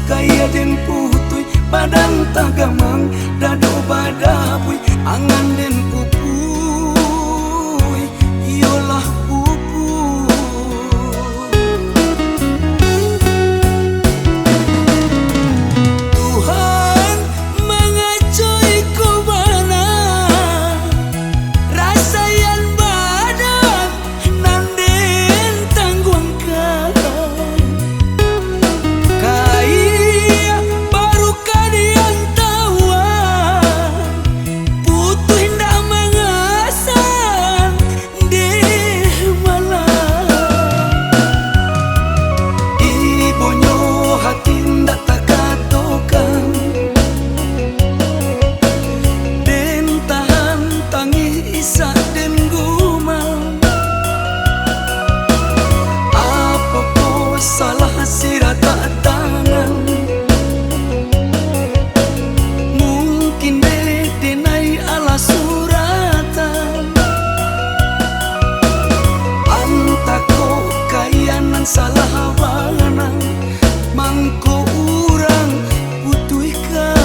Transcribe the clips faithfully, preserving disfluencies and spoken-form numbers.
Kaya den putuih, badan tagamang, dado badabuih, angan den pupuih, iyolah pupuih. Tuhan mangaco iko bana, rasaian badan nan den tangguangkan. Kaiak baru ka diantauan, putuih indak mangasan dek malam. Ibonyo hati indak takatokan, den tahan tangih isak den gumam. Apokoh salah siratak tangan? Mungkin dek denai alah suratan. Antah kok kaianan salah banang, mangko urang putuihkan.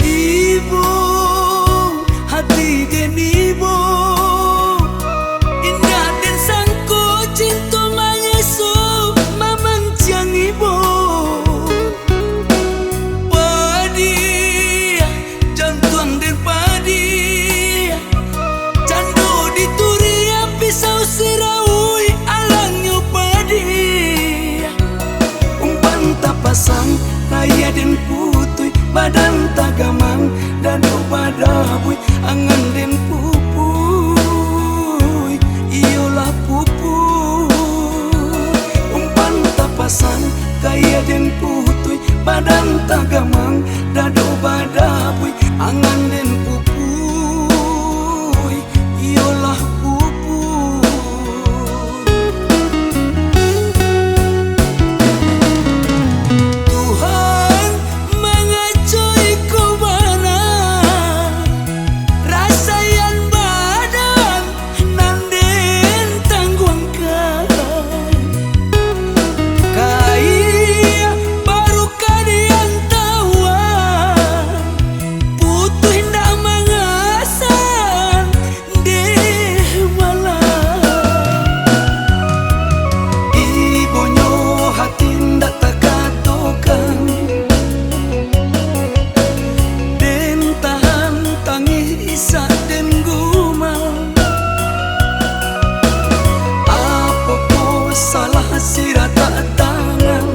Ibo, hati den ibo, indak den sangko cinto mangeso mamanciang ibo. Padiah, jantuang den padiah, cando dituriah pisau sirauih alangnyo padiah. Umpan tapasang, kaya den putuih, badan tagamang, dado badabuih, angan den pupuih, iyolah pupuih. Umpan tapasang, kaya den putuih, badan tagamang, dado badabuih, angan den pupuih, iyolah pupuih. Tuhan mangaco iko bana, rasaian badan nan den tangguangkan. Kaiak baru ka diantauan, putuih indak mangasan dek malam. Ibonyo hati indak takatokan, den tahan tangih isak den gumam. Apokoh salah siratak tangan?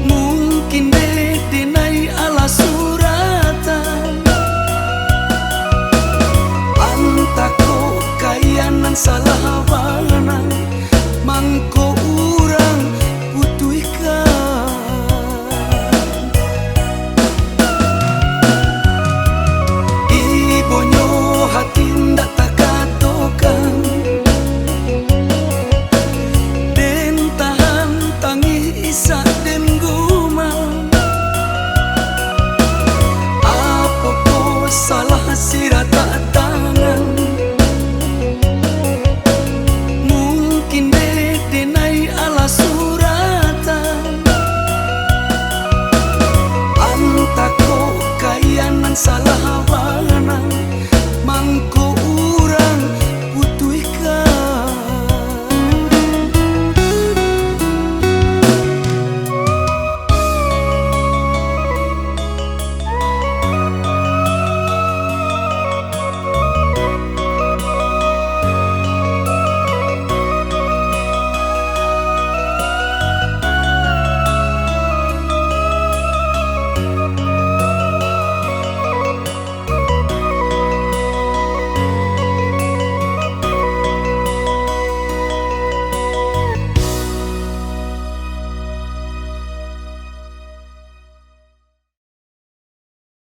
Mungkin dek denai alah suratan. Antah kok kaianan salah banang,